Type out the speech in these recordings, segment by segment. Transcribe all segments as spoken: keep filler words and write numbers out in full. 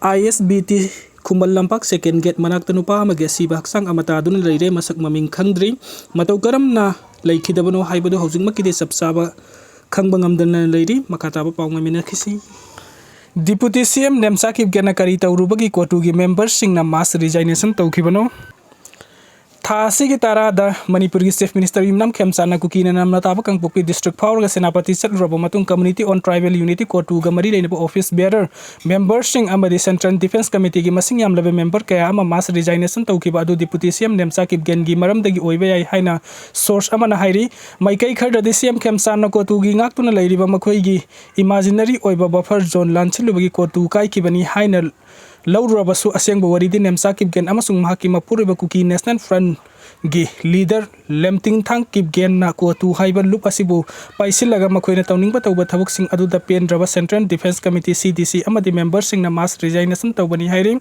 ꯑꯥꯏ ꯑꯦꯁ B T Khuman Lampak ꯁꯦꯀꯦꯟ get ꯃꯅꯥꯛꯇ ꯅꯨꯄꯥ ꯑꯃꯒꯤ ꯑꯁꯤꯕ ꯍꯛꯆꯥꯡ ꯑꯃ ꯇꯥꯗꯨꯅ ꯂꯩꯔꯦ꯫ ꯃꯁꯛ ꯃꯃꯤꯡ ꯈꯪꯗ꯭ꯔꯤ꯫ ꯃꯇꯧ ꯀꯔꯝꯅ ꯂꯩꯈꯤꯗꯕꯅꯣ ꯍꯥꯏꯕꯗꯨ ꯍꯧꯖꯤꯛꯃꯛꯀꯤꯗꯤ ꯆꯞ ꯆꯥꯕ ꯈꯪꯕ ꯉꯝꯗꯅ ꯂꯩꯔꯤ꯫ ꯃꯈꯥ ꯇꯥꯕ ꯄꯥꯎ ꯉꯥꯏꯃꯤꯟꯅꯈꯤꯁꯤ꯫ ꯗꯤꯄꯨꯇꯤ ꯁꯤ ꯑꯦꯝ ꯅꯦꯝꯆꯥ ꯀꯤꯞꯒꯦꯟꯅ ꯀꯔꯤ ꯇꯧꯔꯨꯕꯒꯤ ꯀꯣꯇꯨꯒꯤ ꯃꯦꯝꯕꯔꯁꯤꯡꯅ ꯃꯥꯁ ꯔꯤꯖꯥꯏꯅꯦꯁꯟ ꯇꯧꯈꯤꯕꯅꯣ? ꯊꯥ ꯑꯁꯤꯒꯤ ꯇꯔꯥꯗ ꯃꯅꯤꯄꯨꯔꯒꯤ ꯆꯤꯐ ꯃꯤꯅꯤꯁꯇꯔ ꯌꯨꯝꯅꯥꯝ ꯈꯦꯝꯆꯥꯟꯅ ꯀꯨꯀꯤꯅ ꯅꯝꯅ ꯇꯥꯕ ꯀꯥꯡꯄꯣꯛꯄꯤ ꯗꯤꯁꯇ꯭ꯔꯤꯛ ꯐꯥꯎꯔꯒ ꯁꯦꯅꯥꯄꯇꯤ ꯆꯠꯂꯨꯔꯕ ꯃꯇꯨꯡ, ꯀꯝꯃ꯭ꯌꯨꯅꯤꯇꯤ ꯑꯣꯟ ꯇ꯭ꯔꯥꯏꯕꯦꯜ ꯌꯨꯅꯤꯇꯤ ꯀꯣꯇꯨꯒ ꯃꯔꯤ ꯂꯩꯅꯕ ꯑꯣꯐꯤꯁ ꯕꯤꯌꯔꯔ ꯃꯦꯝꯕꯔꯁꯤꯡ ꯑꯃꯗꯤ ꯁꯦꯟꯇ꯭ꯔꯦꯜ ꯗꯤꯐꯦꯟꯁ ꯀꯃꯤꯇꯤꯒꯤ ꯃꯁꯤꯡ ꯌꯥꯝꯂꯕ ꯃꯦꯝꯕꯔ ꯀꯌꯥ ꯑꯃ ꯃꯥꯁ ꯔꯤꯖꯥꯏꯅꯦꯁꯟ ꯇꯧꯈꯤꯕ ꯑꯗꯨ ꯗꯤꯄꯨꯇꯤ ꯁꯤ ꯑꯦꯝ ꯅꯦꯝꯆꯥ ꯀꯤꯞꯒꯦꯟꯒꯤ ꯃꯔꯝꯗꯒꯤ ꯑꯣꯏꯕ ꯌꯥꯏ ꯍꯥꯏꯅ ꯁꯣꯔꯁ ꯑꯃꯅ ꯍꯥꯏꯔꯤ꯫ ꯃꯥꯏꯀꯩ ꯈꯔꯗꯗꯤ ꯁꯤ ꯑꯦꯝ ꯈꯦꯝꯆꯥꯟꯅ ꯀꯣꯇꯨꯒꯤ ꯉꯥꯛꯇꯨꯅ ꯂꯩꯔꯤꯕ ꯃꯈꯣꯏꯒꯤ ꯏꯃꯥꯖꯤꯅꯔꯤ ꯑꯣꯏꯕ ꯕꯐꯔ ꯖꯣꯟ ꯂꯥꯟꯁꯤꯜꯂꯨꯕꯒꯤ ꯀꯣꯇꯨ ꯀꯥꯏꯈꯤꯕꯅꯤ ꯍꯥꯏꯅ ꯂꯧꯔꯨꯔꯕꯁꯨ, ꯑꯁꯦꯡꯕ ꯋꯥꯔꯤꯗꯤ ꯅꯦꯝꯆꯥ ꯀꯤꯞꯒꯦꯟ ꯑꯃꯁꯨꯡ ꯃꯍꯥꯛꯀꯤ ꯃꯄꯨꯔꯣꯏꯕ ꯀꯨꯀꯤ ꯅꯦꯁꯅꯦꯜ ꯐ꯭ꯔꯟꯠꯒꯤ ꯂꯤꯗꯔ ꯂꯦꯝꯇꯤꯡꯊꯥꯡ ꯀꯤꯞꯒꯦꯟꯅ ꯀꯣꯇꯨ ꯍꯥꯏꯕ ꯂꯨꯞ ꯑꯁꯤꯕꯨ ꯄꯥꯏꯁꯤꯜꯂꯒ ꯃꯈꯣꯏꯅ ꯇꯧꯅꯤꯡꯕ ꯇꯧꯕ ꯊꯕꯛꯁꯤꯡ ꯑꯗꯨꯗ ꯄꯦꯟꯗ꯭ꯔꯕ ꯁꯦꯟꯇ꯭ꯔꯦꯜ ꯗꯤꯐꯦꯟꯁ ꯀꯃꯤꯇꯤ, ꯁꯤ ꯗꯤ ꯁꯤ, ꯑꯃꯗꯤ ꯃꯦꯝꯕꯔꯁꯤꯡꯅ ꯃꯥꯁ ꯔꯤꯖꯥꯏꯅꯦꯁꯟ ꯇꯧꯕꯅꯤ ꯍꯥꯏꯔꯤ꯫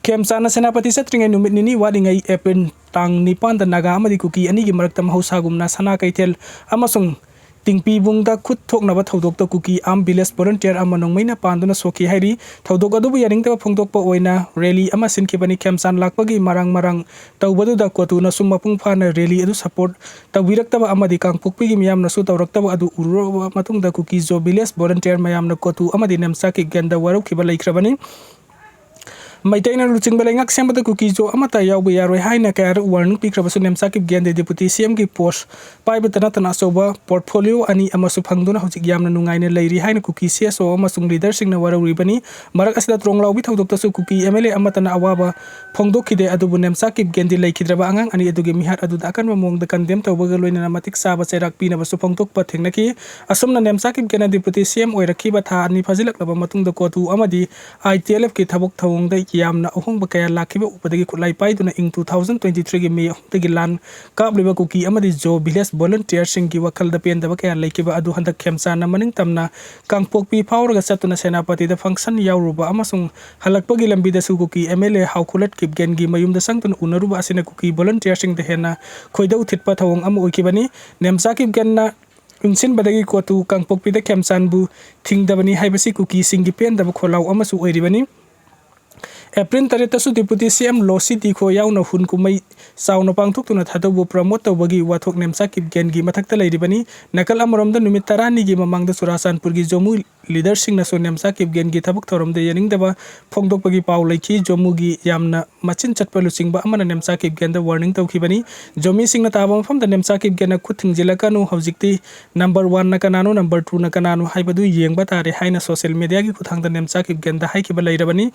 ꯈꯦꯝꯆꯥꯟꯅ ꯁꯦꯅꯥꯄꯇꯤ ꯆꯠꯇ꯭ꯔꯤꯉꯩ ꯅꯨꯃꯤꯠ ꯅꯤꯅꯤ ꯋꯥꯠꯂꯤꯉꯩ, ꯑꯦꯄ꯭ꯔꯤꯜ ꯇꯥꯡ ꯅꯤꯄꯥꯟꯗ ꯅꯥꯒꯥ ꯑꯃꯗꯤ ꯀꯨꯀꯤ ꯑꯅꯤꯒꯤ ꯃꯔꯛꯇ ꯃꯍꯧꯁꯥꯒꯨꯝꯅ ꯁꯅꯥ ꯀꯩꯊꯦꯜ ꯑꯃꯁꯨꯡ ꯇꯤꯡꯄꯤꯕꯨꯡꯗ ꯈꯨꯠ ꯊꯣꯛꯅꯕ ꯊꯧꯗꯣꯛꯇ ꯀꯨꯀꯤ ꯑꯥꯝ ꯚꯤꯂꯦꯖ ꯚꯣꯂꯨꯟꯇꯤꯌꯔ ꯑꯃ ꯅꯣꯡꯃꯩꯅ ꯄꯥꯟꯗꯨꯅ ꯁꯣꯛꯈꯤ ꯍꯥꯏꯔꯤ꯫ ꯊꯧꯗꯣꯛ ꯑꯗꯨꯕꯨ ꯌꯥꯅꯤꯡꯗꯕ ꯐꯣꯡꯗꯣꯛꯄ ꯑꯣꯏꯅ ꯔꯦꯂꯤ ꯑꯃ ꯁꯤꯟꯈꯤꯕꯅꯤ꯫ ꯈꯦꯝꯆꯥꯟ ꯂꯥꯛꯄꯒꯤ ꯃꯔꯥꯡ ꯃꯔꯥꯡ ꯇꯧꯕꯗꯨꯗ ꯀꯣꯇꯨꯅꯁꯨ ꯃꯄꯨꯡ ꯐꯥꯅ ꯔꯦꯂꯤ ꯑꯗꯨ ꯁꯄꯣꯔꯠ ꯇꯧꯕꯤꯔꯛꯇꯕ ꯑꯃꯗꯤ ꯀꯥꯡꯄꯣꯛꯄꯤꯒꯤ ꯃꯤꯌꯥꯝꯅꯁꯨ ꯇꯧꯔꯛꯇꯕ ꯑꯗꯨ ꯎꯔꯨꯔꯕ ꯃꯇꯨꯡꯗ ꯀꯨꯀꯤ ꯖꯣ ꯚꯤꯂꯦꯖ ꯚꯣꯂꯨꯟꯇꯤꯌꯔ ꯃꯌꯥꯝꯅ ꯀꯣꯇꯨ ꯑꯃꯗꯤ ꯅꯦꯝꯆꯥ ꯀꯤꯞꯒꯦꯟꯗ ꯋꯥꯔꯧꯈꯤꯕ ꯂꯩꯈ꯭ꯔꯕꯅꯤ꯫ ꯃꯩꯇꯩꯅ ꯂꯨꯆꯤꯡꯕ ꯂꯩꯉꯥꯛ ꯁꯦꯝꯕꯗ ꯀꯨꯀꯤ ꯖꯣ ꯑꯃꯠꯇ ꯌꯥꯎꯕ ꯌꯥꯔꯣꯏ ꯍꯥꯏꯅ ꯀꯌꯥꯔꯛ ꯋꯥꯔꯅꯤꯡ ꯄꯤꯈ꯭ꯔꯕꯁꯨ, ꯅꯦꯝꯆꯥ ꯀꯤꯞꯒꯦꯟꯗꯤ ꯗꯤꯄꯨꯇꯤ ꯁꯤ ꯑꯦꯝꯒꯤ ꯄꯣꯁ ꯄꯥꯏꯕꯇ ꯅꯠꯇꯅ ꯑꯆꯧꯕ ꯄꯣꯔꯠꯐꯣꯂꯤꯑꯣ ꯑꯅꯤ ꯑꯃꯁꯨ ꯐꯪꯗꯨꯅ ꯍꯧꯖꯤꯛ ꯌꯥꯝꯅ ꯅꯨꯡꯉꯥꯏꯅ ꯂꯩꯔꯤ ꯍꯥꯏꯅ ꯀꯨꯀꯤ ꯁꯤ ꯑꯦꯁ ꯑꯣ ꯑꯃꯁꯨꯡ ꯂꯤꯗꯔꯁꯤꯡꯅ ꯋꯥꯔꯧꯔꯤꯕꯅꯤ꯫ ꯃꯔꯛ ꯑꯁꯤꯗ ꯇ꯭ꯔꯣꯡꯂꯥꯎꯕꯤ ꯊꯧꯗꯣꯛꯇꯁꯨ ꯀꯨꯀꯤ ꯑꯦꯝ ꯑꯦꯜ ꯑꯦ ꯑꯃꯠꯇꯅ ꯑꯋꯥꯕ ꯐꯣꯡꯗꯣꯛꯈꯤꯗꯦ꯫ ꯑꯗꯨꯕꯨ ꯅꯦꯝꯆꯥ ꯀꯤꯞꯒꯦꯟꯗꯤ ꯂꯩꯈꯤꯗ꯭ꯔꯕ ꯑꯉꯥꯡ ꯑꯅꯤ ꯑꯗꯨꯒꯤ ꯃꯤꯍꯥꯠ ꯑꯗꯨꯗ ꯑꯀꯟꯕ ꯃꯑꯣꯡꯗ ꯀꯟꯗꯦꯝ ꯇꯧꯕꯒ ꯂꯣꯏꯅꯅ ꯃꯇꯤꯛ ꯆꯥꯕ ꯆꯩꯔꯥꯛ ꯄꯤꯅꯕꯁꯨ ꯐꯣꯡꯗꯣꯛꯄ ꯊꯦꯡꯅꯈꯤ꯫ ꯑꯁꯨꯝꯅ ꯅꯦꯝꯆꯥ ꯀꯤꯞꯒꯦꯟꯅ ꯗꯤꯄꯨꯇꯤ ꯁꯤ ꯑꯦꯝ ꯑꯣꯏꯔꯛꯈꯤꯕ ꯊꯥ ꯑꯅꯤ ꯐꯥꯖꯤꯜꯂꯛꯂꯕ ꯃꯇꯨꯡꯗ ꯀꯣꯇꯨ ꯑꯃꯗꯤ ꯑꯥꯏ ꯇꯤ ꯑꯦꯜ ꯑꯦꯐꯀꯤ ꯊꯕꯛ ꯊꯧꯑꯣꯡꯗ ꯌꯥꯝꯅ ꯑꯍꯣꯡꯕ ꯀꯌꯥ ꯂꯥꯛꯈꯤꯕ ꯎꯕꯗꯒꯤ ꯈꯨꯠꯂꯥꯏ ꯄꯥꯏꯗꯨꯅ ꯏꯪ ꯇꯨ ꯊꯥꯎꯖꯟ ꯇ꯭ꯋꯦꯟꯇꯤ ꯊ꯭ꯔꯤꯒꯤ ꯃꯦ ꯑꯍꯨꯝꯗꯒꯤ ꯂꯥꯟ ꯀꯥꯞꯂꯤꯕ ꯀꯨꯀꯤ ꯑꯃꯗꯤ ꯖꯣ ꯚꯤꯂꯦꯖ ꯚꯣꯂꯨꯟꯇꯤꯌꯔꯁꯤꯡꯒꯤ ꯋꯥꯈꯜꯗ ꯄꯦꯟꯗꯕ ꯀꯌꯥ ꯂꯩꯈꯤꯕ ꯑꯗꯨ ꯍꯟꯗꯛ ꯈꯦꯝꯆꯥꯟꯅ ꯃꯅꯤꯡ ꯇꯝꯅ ꯀꯥꯡꯄꯣꯛꯄꯤ ꯐꯥꯎꯔꯒ ꯆꯠꯇꯨꯅ ꯁꯦꯅꯥꯄꯇꯤꯗ ꯐꯪꯁꯟ ꯌꯥꯎꯔꯨꯕ ꯑꯃꯁꯨꯡ ꯍꯜꯂꯛꯄꯒꯤ ꯂꯝꯕꯤꯗꯁꯨ ꯀꯨꯀꯤ ꯑꯦꯝ ꯑꯦꯜ ꯑꯦ ꯍꯥꯎꯈꯨꯂꯠ ꯀꯤꯞꯒꯦꯟꯒꯤ ꯃꯌꯨꯝꯗ ꯆꯪꯗꯨꯅ ꯎꯅꯔꯨꯕ ꯑꯁꯤꯅ ꯀꯨꯀꯤ ꯚꯣꯂꯨꯟꯇꯤꯌꯔꯁꯤꯡꯗ ꯍꯦꯟꯅ ꯈꯣꯏꯗꯧ ꯊꯤꯠꯄ ꯊꯧꯑꯣꯡ ꯑꯃ ꯑꯣꯏꯈꯤꯕꯅꯤ꯫ ꯅꯦꯝꯆꯥ ꯀꯤꯞꯒꯦꯟꯅ ꯏꯟꯁꯤꯟꯕꯗꯒꯤ ꯀꯣꯇꯨ ꯀꯥꯡꯄꯣꯛꯄꯤꯗ ꯈꯦꯝꯆꯥꯟꯕꯨ ꯊꯤꯡꯗꯕꯅꯤ ꯍꯥꯏꯕꯁꯤ ꯀꯨꯀꯤꯁꯤꯡꯒꯤ ꯄꯦꯟꯗꯕ ꯈꯣꯜꯂꯥꯎ ꯑꯃꯁꯨ ꯑꯣꯏꯔꯤꯕꯅꯤ꯫ ꯑꯦꯄ꯭ꯔꯤꯜ ꯇꯔꯦꯠꯇꯁꯨ ꯗꯤꯄꯨꯇꯤ ꯁꯤ ꯑꯦꯝ ꯂꯣꯁꯤ ꯗꯤꯈꯣ ꯌꯥꯎꯅ ꯍꯨꯟ ꯀꯨꯝꯍꯩ ꯆꯥꯎꯅ ꯄꯥꯡꯊꯣꯛꯇꯨꯅ ꯊꯥꯗꯧꯕꯨ ꯄ꯭ꯔꯃꯣꯠ ꯇꯧꯕꯒꯤ ꯋꯥꯊꯣꯛ ꯅꯦꯝꯆꯥ ꯀꯤꯞꯒꯦꯟꯒꯤ ꯃꯊꯛꯇ ꯂꯩꯔꯤꯕꯅꯤ꯫ ꯅꯥꯀꯜ ꯑꯃꯔꯣꯝꯗ ꯅꯨꯃꯤꯠ ꯇꯔꯥꯅꯤꯒꯤ ꯃꯃꯥꯡꯗ ꯆꯨꯔꯥꯆꯥꯟꯄꯨꯔꯒꯤ ꯖꯣꯃꯨ ꯂꯤꯗꯔꯁꯤꯡꯅꯁꯨ ꯅꯦꯝꯆꯥ ꯀꯤꯞꯒꯦꯟꯒꯤ ꯊꯕꯛ ꯊꯧꯔꯝꯗ ꯌꯥꯅꯤꯡꯗꯕ ꯐꯣꯡꯗꯣꯛꯄꯒꯤ ꯄꯥꯎ ꯂꯩꯈꯤ꯫ ꯖꯣꯃꯨꯒꯤ ꯌꯥꯝꯅ ꯃꯆꯤꯟ ꯆꯠꯄ ꯂꯨꯆꯤꯡꯕ ꯑꯃꯅ ꯅꯦꯝꯆꯥ ꯀꯤꯞꯒꯦꯟꯗ ꯋꯥꯔꯅꯤꯡ ꯇꯧꯈꯤꯕꯅꯤ꯫ ꯖꯣꯃꯤꯁꯤꯡꯅ ꯇꯥꯕ ꯃꯐꯝꯗ ꯅꯦꯝꯆꯥ ꯀꯤꯞꯒꯦꯟꯅ ꯈꯨꯠ ꯊꯤꯡꯖꯤꯜꯂꯛꯀꯅꯨ, ꯍꯧꯖꯤꯛꯇꯤ ꯅꯝꯕꯔ ꯋꯥꯟꯅ ꯀꯅꯥꯅꯣ, ꯅꯝꯕꯔ ꯇꯨꯅ ꯀꯅꯥꯅꯣ ꯍꯥꯏꯕꯗꯨ ꯌꯦꯡꯕ ꯇꯥꯔꯦ ꯍꯥꯏꯅ ꯁꯣꯁꯤꯌꯦꯜ ꯃꯦꯗꯤꯌꯥꯒꯤ ꯈꯨꯠꯊꯥꯡꯗ ꯅꯦꯝꯆꯥ ꯀꯤꯞꯒꯦꯟꯗ ꯍꯥꯏꯈꯤꯕ ꯂꯩꯔꯕꯅꯤ꯫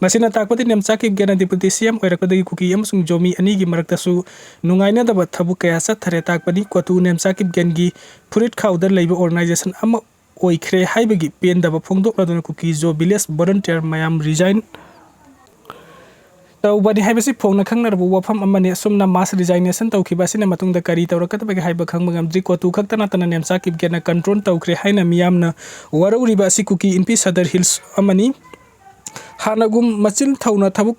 ꯃꯁꯤꯅ ꯇꯥꯛꯄꯗꯤ ꯅꯦꯝꯆꯥ ꯀꯤꯞꯒꯦꯟꯅ ꯗꯤꯄꯨꯇꯤ ꯁꯤ ꯑꯦꯝ ꯑꯣꯏꯔꯛꯄꯗꯒꯤ ꯀꯨꯀꯤ ꯑꯃꯁꯨꯡ ꯖꯣꯃꯤ ꯑꯅꯤꯒꯤ ꯃꯔꯛꯇꯁꯨ ꯅꯨꯡꯉꯥꯏꯅꯗꯕ ꯊꯕꯛ ꯀꯌꯥ ꯆꯠꯊꯔꯦ ꯇꯥꯛꯄꯅꯤ꯫ ꯀꯣꯇꯨ ꯅꯦꯝꯆꯥ ꯀꯤꯞꯒꯦꯟꯒꯤ ꯐꯨꯔꯤꯠ ꯈꯥꯎꯗ ꯂꯩꯕ ꯑꯣꯔꯒꯅꯥꯏꯖꯦꯁꯟ ꯑꯃ ꯑꯣꯏꯈ꯭ꯔꯦ ꯍꯥꯏꯕꯒꯤ ꯄꯦꯟꯗꯕ ꯐꯣꯡꯗꯣꯛꯂꯗꯨꯅ ꯀꯨꯀꯤ ꯖꯣ ꯚꯤꯂꯦꯖ ꯚꯣꯂꯨꯟꯇꯤꯌꯔ ꯃꯌꯥꯝ ꯔꯤꯖꯥꯏꯟ ꯇꯧꯕꯅꯤ ꯍꯥꯏꯕꯁꯤ ꯐꯣꯡꯅ ꯈꯪꯅꯔꯕ ꯋꯥꯐꯝ ꯑꯃꯅꯤ꯫ ꯑꯁꯨꯝꯅ ꯃꯥꯁ ꯔꯤꯖꯥꯏꯅꯦꯁꯟ ꯇꯧꯈꯤꯕ ꯑꯁꯤꯅ ꯃꯇꯨꯡꯗ ꯀꯔꯤ ꯇꯧꯔꯛꯀꯗꯕꯒꯦ ꯍꯥꯏꯕ ꯈꯪꯕ ꯉꯝꯗ꯭ꯔꯤ꯫ ꯀꯣꯇꯨ ꯈꯛꯇ ꯅꯠꯇꯅ ꯅꯦꯝꯆꯥ ꯀꯤꯞꯒꯦꯟꯅ ꯀꯟꯇ꯭ꯔꯣꯜ ꯇꯧꯈ꯭ꯔꯦ ꯍꯥꯏꯅ ꯃꯤꯌꯥꯝꯅ ꯋꯥꯔꯧꯔꯤꯕ ꯑꯁꯤ ꯀꯨꯀꯤ ꯏꯝꯄꯤ ꯁꯗꯔ ꯍꯤꯜꯁ ꯑꯃꯅꯤ꯫ ꯍꯥꯟꯅꯒꯨꯝ ꯃꯆꯤꯟ ꯊꯧꯅ ꯊꯕꯛ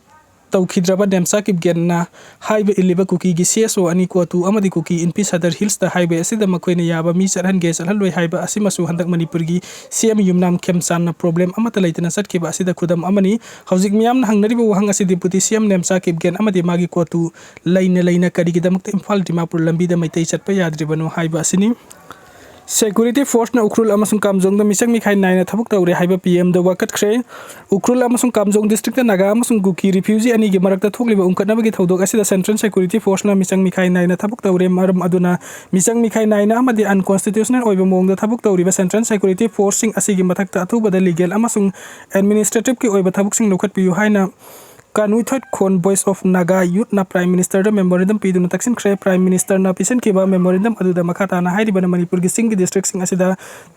ꯇꯧꯈꯤꯗ꯭ꯔꯕ ꯅꯦꯝꯆꯥ ꯀꯤꯞꯒꯦꯟꯅ ꯍꯥꯏꯕ ꯏꯜꯂꯤꯕ ꯀꯨꯀꯤꯒꯤ ꯁꯤ ꯑꯦꯁ ꯑꯣ ꯑꯅꯤ ꯀꯣꯇꯨ ꯑꯃꯗꯤ ꯀꯨꯀꯤ ꯏꯝꯄꯤ ꯁꯗꯔ ꯍꯤꯜꯁꯇ ꯍꯥꯏꯕ ꯑꯁꯤꯗ ꯃꯈꯣꯏꯅ ꯌꯥꯕ ꯃꯤ ꯆꯠꯍꯟꯒꯦ ꯆꯠꯍꯜꯂꯣꯏ ꯍꯥꯏꯕ ꯑꯁꯤꯃꯁꯨ ꯍꯟꯗꯛ ꯃꯅꯤꯄꯨꯔꯒꯤ ꯁꯤ ꯑꯦꯝ ꯌꯨꯝꯅꯥꯝ ꯈꯦꯝꯆꯥꯟꯅ ꯄ꯭ꯔꯣꯕ꯭ꯂꯦꯝ ꯑꯃꯠꯇ ꯂꯩꯇꯅ ꯆꯠꯈꯤꯕ ꯑꯁꯤꯗ ꯈꯨꯗꯝ ꯑꯃꯅꯤ꯫ ꯍꯧꯖꯤꯛ ꯃꯤꯌꯥꯝꯅ ꯍꯪꯅꯔꯤꯕ ꯋꯥꯍꯪ ꯑꯁꯤ ꯗꯤꯄꯨꯇꯤ ꯁꯤ ꯑꯦꯝ ꯅꯦꯝꯆꯥ ꯀꯤꯞꯒꯦꯟ ꯑꯃꯗꯤ ꯃꯥꯒꯤ ꯀꯣꯇꯨ ꯂꯩꯅ ꯂꯩꯅ ꯀꯔꯤꯒꯤꯗꯃꯛꯇ ꯏꯝꯐꯥꯜ ꯗꯤꯃꯥꯄꯨꯔ ꯂꯝꯕꯤꯗ ꯃꯩꯇꯩ ꯆꯠꯄ ꯌꯥꯗ꯭ꯔꯤꯕꯅꯣ ꯍꯥꯏꯕ ꯑꯁꯤꯅꯤ꯫ ꯁꯦꯀ꯭ꯌꯨꯔꯤꯇꯤ ꯐꯣꯔꯁꯅ ꯎꯈ꯭ꯔꯨꯜ ꯑꯃꯁꯨꯡ ꯀꯥꯝꯖꯣꯡꯗ ꯃꯤꯆꯪ ꯃꯤꯈꯥꯏ ꯅꯥꯏꯅ ꯊꯕꯛ ꯇꯧꯔꯦ ꯍꯥꯏꯕ ꯄꯤ ꯑꯦꯝꯗ ꯋꯥꯀꯠꯈ꯭ꯔꯦ꯫ ꯎꯈ꯭ꯔꯨꯜ ꯑꯃꯁꯨꯡ ꯀꯥꯝꯖꯣꯡ ꯗꯤꯁꯇ꯭ꯔꯤꯛꯇ ꯅꯥꯒꯥ ꯑꯃꯁꯨꯡ ꯀꯨꯀꯤ ꯔꯤꯐ꯭ꯌꯨꯖꯤ ꯑꯅꯤꯒꯤ ꯃꯔꯛꯇ ꯊꯣꯛꯂꯤꯕ ꯎꯪꯈꯠꯅꯕꯒꯤ ꯊꯧꯗꯣꯛ ꯑꯁꯤꯗ ꯁꯦꯟꯇ꯭ꯔꯦꯜ ꯁꯦꯀ꯭ꯌꯨꯔꯤꯇꯤ ꯐꯣꯔꯁꯅ ꯃꯤꯆꯪ ꯃꯤꯈꯥꯏ ꯅꯥꯏꯅ ꯊꯕꯛ ꯇꯧꯔꯦ꯫ ꯃꯔꯝ ꯑꯗꯨꯅ ꯃꯤꯆꯪ ꯃꯤꯈꯥꯏ ꯅꯥꯏꯅ ꯑꯃꯗꯤ ꯑꯟꯀꯣꯟꯁꯇꯤꯇ꯭ꯌꯨꯁꯅꯦꯜ ꯑꯣꯏꯕ ꯃꯑꯣꯡꯗ ꯊꯕꯛ ꯇꯧꯔꯤꯕ ꯁꯦꯟꯇ꯭ꯔꯦꯜ ꯁꯦꯀ꯭ꯌꯨꯔꯤꯇꯤ ꯐꯣꯔꯁꯁꯤꯡ ꯑꯁꯤꯒꯤ ꯃꯊꯛꯇ ꯑꯊꯨꯕꯗ ꯂꯤꯒꯦꯜ ꯑꯃꯁꯨꯡ ꯑꯦꯗꯃꯤꯅꯤꯁꯇ꯭ꯔꯦꯇꯤꯚꯀꯤ ꯑꯣꯏꯕ ꯊꯕꯛꯁꯤꯡ ꯂꯧꯈꯠꯄꯤꯌꯨ ꯍꯥꯏꯅ ꯀꯥꯅꯨꯏꯊꯣꯠ ꯈꯣꯟ ꯚꯣꯏꯁ ꯑꯣꯐ ꯅꯥꯒꯥ ꯌꯨꯠꯅ ꯄ꯭ꯔꯥꯏꯝ ꯃꯤꯅꯤꯁꯇꯔꯗ ꯃꯦꯃꯣꯔꯦꯟꯗꯝ ꯄꯤꯗꯨꯅ ꯇꯛꯁꯤꯟꯈ꯭ꯔꯦ꯫ ꯄ꯭ꯔꯥꯏꯝ ꯃꯤꯅꯤꯁꯇꯔꯅ ꯄꯤꯁꯤꯟꯈꯤꯕ ꯃꯦꯃꯣꯔꯦꯟꯗꯝ ꯑꯗꯨꯗ ꯃꯈꯥ ꯇꯥꯅ ꯍꯥꯏꯔꯤꯕꯅ ꯃꯅꯤꯄꯨꯔꯒꯤ ꯆꯤꯡꯒꯤ ꯗꯤꯁꯇ꯭ꯔꯤꯛꯁꯤꯡ ꯑꯁꯤꯗ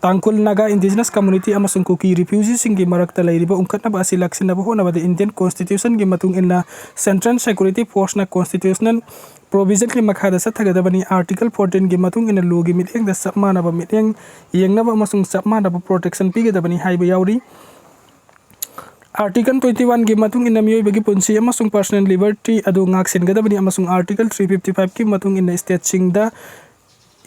ꯇꯥꯡꯈꯨꯜ ꯅꯥꯒꯥ ꯏꯟꯗꯤꯖꯤꯅꯁ ꯀꯝꯃꯨꯅꯤꯇꯤ ꯑꯃꯁꯨꯡ ꯀꯨꯀꯤ ꯔꯤꯐ꯭ꯌꯨꯖꯤꯁꯤꯡꯒꯤ ꯃꯔꯛꯇ ꯂꯩꯔꯤꯕ ꯎꯪꯈꯠꯅꯕ ꯑꯁꯤ ꯂꯥꯛꯁꯤꯟꯅꯕ ꯍꯣꯠꯅꯕꯗ ꯏꯟꯗꯤꯌꯟ ꯀꯣꯟꯁꯇꯤꯇ꯭ꯌꯨꯁꯟꯒꯤ ꯃꯇꯨꯡ ꯏꯟꯅ ꯁꯦꯟꯇ꯭ꯔꯦꯜ ꯁꯦꯀ꯭ꯌꯨꯔꯤꯇꯤ ꯐꯣꯔꯁꯅ ꯀꯣꯟꯁꯇꯤꯇ꯭ꯌꯨꯁꯅꯦꯜ ꯄ꯭ꯔꯣꯚꯤꯖꯟꯒꯤ ꯃꯈꯥꯗ ꯆꯠꯊꯒꯗꯕꯅꯤ꯫ ꯑꯥꯔꯇꯤꯀꯜ ꯐꯣꯔꯇꯤꯟꯒꯤ ꯃꯇꯨꯡ ꯏꯟꯅ ꯂꯣꯒꯤ ꯃꯤꯠꯌꯦꯡꯗ ꯆꯞ ꯃꯥꯟꯅꯕ ꯃꯤꯠꯌꯦꯡ ꯌꯦꯡꯅꯕ ꯑꯃꯁꯨꯡ ꯆꯞ ꯃꯥꯟꯅꯕ ꯄ꯭ꯔꯣꯇꯦꯛꯁꯟ ꯄꯤꯒꯗꯕꯅꯤ ꯍꯥꯏꯕ ꯌꯥꯎꯔꯤ꯫ ꯑꯥꯔꯇꯤꯀꯜ ꯇ꯭ꯋꯦꯟꯇꯤ ꯋꯥꯟꯒꯤ ꯃꯇꯨꯡ ꯏꯟꯅ ꯃꯤꯑꯣꯏꯕꯒꯤ ꯄꯨꯟꯁꯤ ꯑꯃꯁꯨꯡ ꯄꯔꯁꯣꯅꯦꯜ ꯂꯤꯕꯔꯇꯤ ꯑꯗꯨ ꯉꯥꯛꯁꯦꯟꯒꯗꯕꯅꯤ ꯑꯃꯁꯨꯡ ꯑꯥꯔꯇꯤꯀꯜ ꯊ꯭ꯔꯤ ꯐꯤꯐꯇꯤ ꯐꯥꯏꯚꯀꯤ ꯃꯇꯨꯡ ꯏꯟꯅ ꯁ꯭ꯇꯦꯠꯁꯤꯡꯗ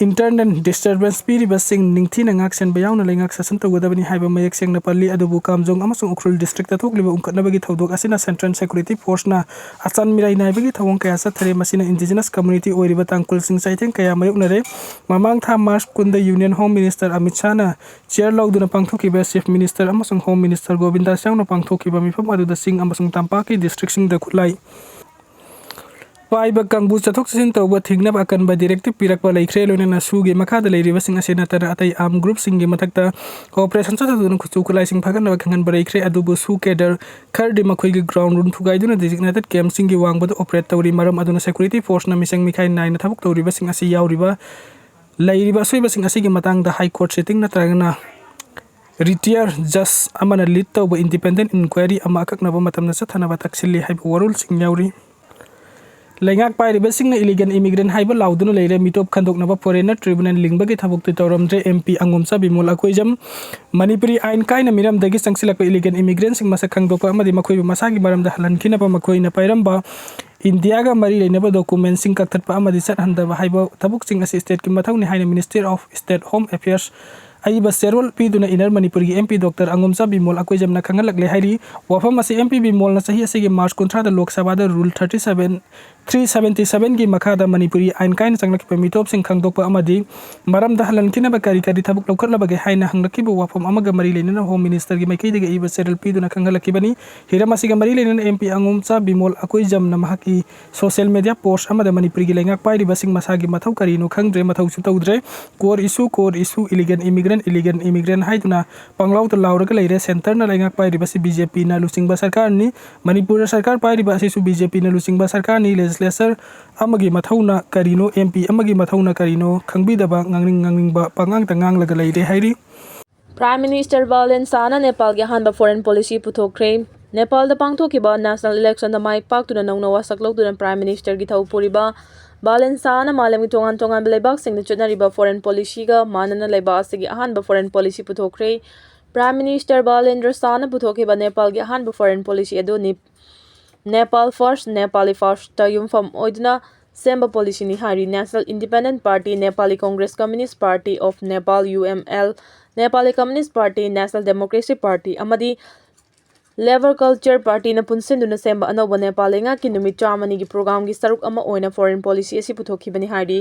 internal disturbance ꯄꯤꯔꯤꯕꯁꯤꯡ ꯅꯤꯡꯊꯤꯅ ꯉꯥꯛꯁꯦꯟꯕ ꯌꯥꯎꯅ ꯂꯩꯉꯥꯛ ꯁꯥꯁꯟ ꯇꯧꯒꯗꯕꯅꯤ ꯍꯥꯏꯕ ꯃꯌꯦꯛ ꯁꯦꯡꯅ ꯄꯜꯂꯤ꯫ ꯑꯗꯨꯕꯨ ꯀꯥꯝꯖꯣꯡ ꯑꯃꯁꯨꯡ ꯎꯈ꯭ꯔꯨꯜ district ꯊꯣꯛꯂꯤꯕ ꯎꯪꯈꯠꯅꯕꯒꯤ ꯊꯧꯗꯣꯛ ꯑꯁꯤꯅ central security forceꯅ ꯑꯆꯥꯟ ꯃꯤꯔꯥꯏ ꯅꯥꯏꯕꯒꯤ ꯊꯧꯑꯣꯡ ꯀꯌꯥ ꯆꯠꯊꯔꯦ꯫ ꯃꯁꯤꯅ indigenous community ꯑꯣꯏꯔꯤꯕ ꯇꯥꯡꯈꯨꯜꯁꯤꯡ ꯆꯩꯊꯦꯡ ꯀꯌꯥ ꯃꯥꯌꯣꯛꯅꯔꯦ꯫ ꯃꯃꯥꯡ ꯊꯥ March ꯀꯨꯟꯗ Union Home Minister Amit ꯁꯥꯍꯅ chair ꯂꯧꯗꯨꯅ ꯄꯥꯡꯊꯣꯛꯈꯤꯕ Chief Minister ꯑꯃꯁꯨꯡ Home Minister ꯒꯣꯕꯤꯟꯗꯥꯁ ꯌꯥꯎꯅ ꯄꯥꯡꯊꯣꯛꯈꯤꯕ ꯃꯤꯐꯝ ꯑꯗꯨꯗ ꯆꯤꯡ ꯑꯃꯁꯨꯡ ꯇꯝꯄꯥꯛꯀꯤ districtꯁꯤꯡꯗ ꯈꯨꯠꯂꯥꯏ ꯄꯥꯏꯕ ꯀꯥꯡꯕꯨ ꯆꯠꯊꯣꯛ ꯆꯠꯁꯤꯟ ꯇꯧꯕ ꯊꯤꯡꯅꯕ ꯑꯀꯟꯕ directive ꯄꯤꯔꯛꯄ ꯂꯩꯈ꯭ꯔꯦ꯫ ꯂꯣꯏꯅꯅ ꯁꯨꯒꯤ ꯃꯈꯥꯗ ꯂꯩꯔꯤꯕꯁꯤꯡ ꯑꯁꯤ ꯅꯠꯇꯅ ꯑꯇꯩ armed groupꯁꯤꯡꯒꯤ ꯃꯊꯛꯇ operation ꯆꯠꯊꯗꯨꯅ ꯈꯨꯠꯁꯨ ꯈꯨꯠꯂꯥꯏꯁꯤꯡ ꯐꯥꯒꯠꯅꯕ ꯈꯪꯍꯟꯕ ꯂꯩꯈ꯭ꯔꯦ꯫ ꯑꯗꯨꯕꯨ ꯁꯨ cadre ꯈꯔꯗꯤ ꯃꯈꯣꯏꯒꯤ ground room ꯊꯨꯒꯥꯏꯗꯨꯅ designated campꯁꯤꯡꯒꯤ ꯋꯥꯡꯃꯗ operate ꯇꯧꯔꯤ꯫ ꯃꯔꯝ ꯑꯗꯨꯅ security forceꯅ ꯃꯤꯆꯪ ꯃꯤꯈꯥꯏ ꯅꯥꯏꯅ ꯊꯕꯛ ꯇꯧꯔꯤꯕꯁꯤꯡ ꯑꯁꯤ ꯌꯥꯎꯔꯤꯕ ꯂꯩꯔꯤꯕ ꯑꯁꯣꯏꯕꯁꯤꯡ ꯑꯁꯤꯒꯤ ꯃꯇꯥꯡꯗ high court sitting ꯅꯠꯇ꯭ꯔꯒꯅ retire judge ꯑꯃꯅ lead ꯇꯧꯕ independent inquiry ꯑꯃ ꯑꯀꯛꯅꯕ ꯃꯇꯝꯗ ꯆꯠꯊꯅꯕ ꯇꯛꯁꯤꯜꯂꯤ ꯍꯥꯏꯕ ꯋꯥꯔꯣꯜꯁꯤꯡ ꯌꯥꯎꯔꯤ꯫ ꯂꯩꯉꯥꯛ ꯄꯥꯏꯔꯤꯕꯁꯤꯡꯅ illegal immigrant ꯍꯥꯏꯕ ꯂꯥꯎꯗꯨꯅ ꯂꯩꯔꯦ꯫ ꯃꯤꯇꯣꯞ ꯈꯟꯗꯣꯛꯅꯕ foreigner tribunal ꯂꯤꯡꯕꯒꯤ ꯊꯕꯛꯇꯤ ꯇꯧꯔꯝꯗ꯭ꯔꯦ꯫ MP ꯑꯉꯣꯝꯆꯥ ꯕꯤꯃꯣꯜ ꯑꯀꯣꯏꯖꯝ ꯃꯅꯤꯄꯨꯔꯤ ꯑꯥꯏꯟ ꯀꯥꯏꯅ ꯃꯤꯔꯝꯗꯒꯤ ꯆꯪꯁꯤꯜꯂꯛꯄ illegal immigrantꯁꯤꯡ ꯃꯁꯛ ꯈꯪꯗꯣꯛꯄ ꯑꯃꯗꯤ ꯃꯈꯣꯏꯕꯨ ꯃꯁꯥꯒꯤ ꯃꯔꯝꯗ ꯍꯜꯍꯟꯈꯤꯅꯕ ꯃꯈꯣꯏꯅ ꯄꯥꯏꯔꯝꯕ ꯏꯟꯗꯤꯌꯥꯒ ꯃꯔꯤ ꯂꯩꯅꯕ documentꯁꯤꯡ ꯀꯛꯊꯠꯄ ꯑꯃꯗꯤ ꯆꯠꯍꯟꯗꯕ ꯍꯥꯏꯕ ꯊꯕꯛꯁꯤꯡ ꯑꯁꯤ stateꯀꯤ ꯃꯊꯧꯅꯤ ꯍꯥꯏꯅ Minister of State Home Affairs ꯑꯏꯕ ꯆꯦꯔꯣꯜ ꯄꯤꯗꯨꯅ Inner ꯃꯅꯤꯄꯨꯔꯒꯤ MP Doctor ꯑꯉꯣꯝꯆꯥ ꯕꯤꯃꯣꯜ ꯑꯀꯣꯏꯖꯝꯅ ꯈꯪꯍꯜꯂꯛꯂꯦ ꯍꯥꯏꯔꯤ꯫ ꯋꯥꯐꯝ ꯑꯁꯤ MP ꯕꯤꯃꯣꯜꯅ ꯆꯍꯤ ꯑꯁꯤꯒꯤ March ꯀꯨꯟꯊ꯭ꯔꯥꯗ ꯂꯣꯛ ꯁꯚꯥꯗ Rule thirty seven, three seventy sevenꯒꯤ ꯃꯈꯥꯗ ꯃꯅꯤꯄꯨꯔꯤ ꯑꯥꯏꯟ ꯀꯥꯏꯅ ꯆꯪꯂꯛꯈꯤꯕ ꯃꯤꯇꯣꯞꯁꯤꯡ ꯈꯪꯗꯣꯛꯄ ꯑꯃꯗꯤ ꯃꯔꯝꯗ ꯍꯜꯍꯟꯈꯤꯅꯕ ꯀꯔꯤ ꯀꯔꯤ ꯊꯕꯛ ꯂꯧꯈꯠꯂꯕꯒꯦ ꯍꯥꯏꯅ ꯍꯪꯂꯛꯈꯤꯕ ꯋꯥꯐꯝ ꯑꯃꯒ ꯃꯔꯤ ꯂꯩꯅꯅ Home Ministerꯒꯤ ꯃꯥꯏꯀꯩꯗꯒꯤ ꯑꯏꯕ ꯆꯦꯔꯣꯜ ꯄꯤꯗꯨꯅ ꯈꯪꯍꯜꯂꯛꯈꯤꯕꯅꯤ꯫ ꯍꯤꯔꯝ ꯑꯁꯤꯒ ꯃꯔꯤ ꯂꯩꯅꯅ MP ꯑꯉꯣꯝꯆꯥ ꯕꯤꯃꯣꯜ ꯑꯀꯣꯏꯖꯝꯅ ꯃꯍꯥꯛꯀꯤ social media post ꯑꯃꯗ ꯃꯅꯤꯄꯨꯔꯒꯤ ꯂꯩꯉꯥꯛ ꯄꯥꯏꯔꯤꯕꯁꯤꯡ ꯃꯁꯥꯒꯤ ꯃꯊꯧ ꯀꯔꯤꯅꯣ ꯈꯪꯗ꯭ꯔꯦ, ꯃꯊꯧꯁꯨ ꯇꯧꯗ꯭ꯔꯦ, core issue, core issue, illegal immigrant, illegal immigrant ꯍꯥꯏꯗꯨꯅ ꯄꯪꯂꯥꯎꯗ ꯂꯥꯎꯔꯒ ꯂꯩꯔꯦ꯫ Centreꯅ ꯂꯩꯉꯥꯛ ꯄꯥꯏꯔꯤꯕꯁꯤ BJPꯅ ꯂꯨꯆꯤꯡꯕ ꯁꯔꯀꯥꯔꯅꯤ꯫ ꯃꯅꯤꯄꯨꯔꯗ ꯁꯔꯀꯥꯔ ꯄꯥꯏꯔꯤꯕ ꯑꯁꯤꯁꯨ BJPꯅ ꯂꯨꯆꯤꯡꯕ ꯁꯔꯀꯥꯔꯅꯤ꯫ Legislature ꯑꯃꯒꯤ ꯃꯊꯧꯅ ꯀꯔꯤꯅꯣ, MP ꯑꯃꯒꯤ ꯃꯊꯧꯅ ꯀꯔꯤꯅꯣ ꯈꯪꯕꯤꯗꯕ, ꯉꯥꯡꯅꯤꯡ ꯉꯥꯡꯅꯤꯡꯕ ꯄꯉꯥꯡꯇ ꯉꯥꯡꯂꯒ ꯂꯩꯔꯦ ꯍꯥꯏꯔꯤ꯫ Prime Minister ꯕꯥꯂꯦꯟ ꯁꯥꯍꯅ ꯅꯦꯄꯥꯜꯒꯤ ꯑꯍꯥꯟꯕ foreign policy ꯄꯨꯊꯣꯛꯈ꯭ꯔꯦ꯫ ꯅꯦꯄꯥꯜꯗ ꯄꯥꯡꯊꯣꯛꯈꯤꯕ national electionꯗ ꯃꯥꯏ ꯄꯥꯛꯇꯨꯅ ꯅꯧꯅ ꯋꯥꯁꯛ ꯂꯧꯗꯨꯅ Prime Ministerꯒꯤ ꯊꯧ ꯄꯨꯔꯤꯕ ꯕꯥꯂꯦꯟ ꯁꯥꯍꯅ ꯃꯥꯂꯦꯝꯒꯤ ꯇꯣꯉꯥꯟ ꯇꯣꯉꯥꯟꯕ ꯂꯩꯕꯥꯛꯁꯤꯡꯗ ꯆꯠꯅꯔꯤꯕ foreign policyꯒ ꯃꯥꯟꯅꯅ ꯂꯩꯕꯥꯛ ꯑꯁꯤꯒꯤ ꯑꯍꯥꯟꯕ foreign policy ꯄꯨꯊꯣꯛꯈ꯭ꯔꯦ꯫ Prime Minister ꯕꯥꯂꯦꯟꯗ꯭ꯔ ꯁꯥꯍꯅ ꯄꯨꯊꯣꯛꯈꯤꯕ ꯅꯦꯄꯥꯜꯒꯤ ꯑꯍꯥꯟꯕ foreign policy ꯑꯗꯨ ꯅꯤ-, Nepal First, Nepali Firstꯇ ꯌꯨꯝꯐꯝ ꯑꯣꯏꯗꯨꯅ ꯁꯦꯝꯕ ꯄꯣꯂꯤꯁꯤꯅꯤ ꯍꯥꯏꯔꯤ꯫ National Independent Party, Nepali Congress, Communist Party of Nepal, U M L, Nepali Communist Party, National Democracy Party ꯑꯃꯗꯤ Labour Culture Partyꯅ ꯄꯨꯟꯁꯤꯟꯗꯨꯅ ꯁꯦꯝꯕ ꯑꯅꯧꯕ ꯅꯦꯄꯥꯜ ꯂꯩꯉꯥꯛꯀꯤ ꯅꯨꯃꯤꯠ ꯆꯥꯝꯃꯅꯤꯒꯤ programꯒꯤ ꯁꯔꯨꯛ ꯑꯃ ꯑꯣꯏꯅ foreign policy ꯑꯁꯤ ꯄꯨꯊꯣꯛꯈꯤꯕꯅꯤ ꯍꯥꯏꯔꯤ꯫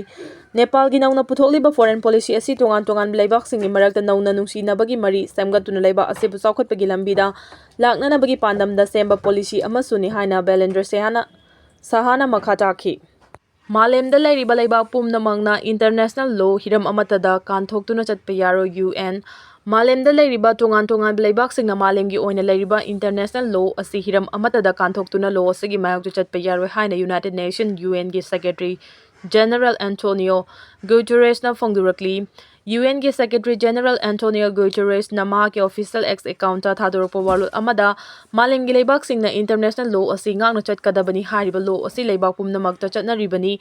ꯅꯦꯄꯥꯜꯒꯤ ꯅꯧꯅ ꯄꯨꯊꯣꯛꯂꯤꯕ foreign policy ꯑꯁꯤ ꯇꯣꯉꯥꯟ ꯇꯣꯉꯥꯟꯕ ꯂꯩꯕꯥꯛꯁꯤꯡꯒꯤ ꯃꯔꯛꯇ ꯅꯧꯅ ꯅꯨꯡꯁꯤꯅꯕꯒꯤ ꯃꯔꯤ ꯁꯦꯝꯒꯠꯇꯨꯅ ꯂꯩꯕꯥꯛ ꯑꯁꯤꯕꯨ ꯆꯥꯎꯈꯠꯄꯒꯤ ꯂꯝꯕꯤꯗ ꯂꯥꯛꯅꯅꯕꯒꯤ ꯄꯥꯟꯗꯝꯗ ꯁꯦꯝꯕ policy ꯑꯃꯁꯨꯅꯤ ꯍꯥꯏꯅ ꯕꯦꯂꯦꯟꯗ꯭ꯔ ꯁꯦꯍꯥꯅ, ꯁꯍꯥꯅ ꯃꯈꯥ ꯇꯥꯈꯤ꯫ ꯃꯥꯂꯦꯝꯗ ꯂꯩꯔꯤꯕ ꯂꯩꯕꯥꯛ ꯄꯨꯝꯅꯃꯛꯅ international law ꯍꯤꯔꯝ ꯑꯃꯠꯇꯗ ꯀꯥꯟꯊꯣꯛꯇꯨꯅ ꯆꯠꯄ ꯌꯥꯔꯣꯏ꯫ U N꯫ ꯃꯥꯂꯦꯝꯗ ꯂꯩꯔꯤꯕ ꯇꯣꯉꯥꯟ ꯇꯣꯉꯥꯟꯕ ꯂꯩꯕꯥꯛꯁꯤꯡꯅ ꯃꯥꯂꯦꯝꯒꯤ ꯑꯣꯏꯅ ꯂꯩꯔꯤꯕ international law ꯑꯁꯤ ꯍꯤꯔꯝ ꯑꯃꯠꯇꯗ ꯀꯥꯟꯊꯣꯛꯇꯨꯅ law ꯑꯁꯤꯒꯤ ꯃꯥꯌꯣꯛꯇ ꯆꯠꯄ ꯌꯥꯔꯣꯏ ꯍꯥꯏꯅ United Nations, U N ꯒꯤ Secretary General Antonio Guterresꯅ ꯐꯣꯡꯗꯣꯔꯛꯂꯤ꯫ U N ꯒꯤ Secretary General Antonio Guterresꯅ ꯃꯍꯥꯛꯀꯤ official X accountꯇ ꯊꯥꯗꯣꯔꯛꯄ ꯋꯥꯔꯣꯜ ꯑꯃꯗ, ꯃꯥꯂꯦꯝꯒꯤ ꯂꯩꯕꯥꯛꯁꯤꯡꯅ international law ꯑꯁꯤ ꯉꯥꯛꯅ ꯆꯠꯀꯗꯕꯅꯤ꯫ ꯍꯥꯏꯔꯤꯕ law ꯑꯁꯤ ꯂꯩꯕꯥꯛ ꯄꯨꯝꯅꯃꯛꯇ ꯆꯠꯅꯔꯤꯕꯅꯤ꯫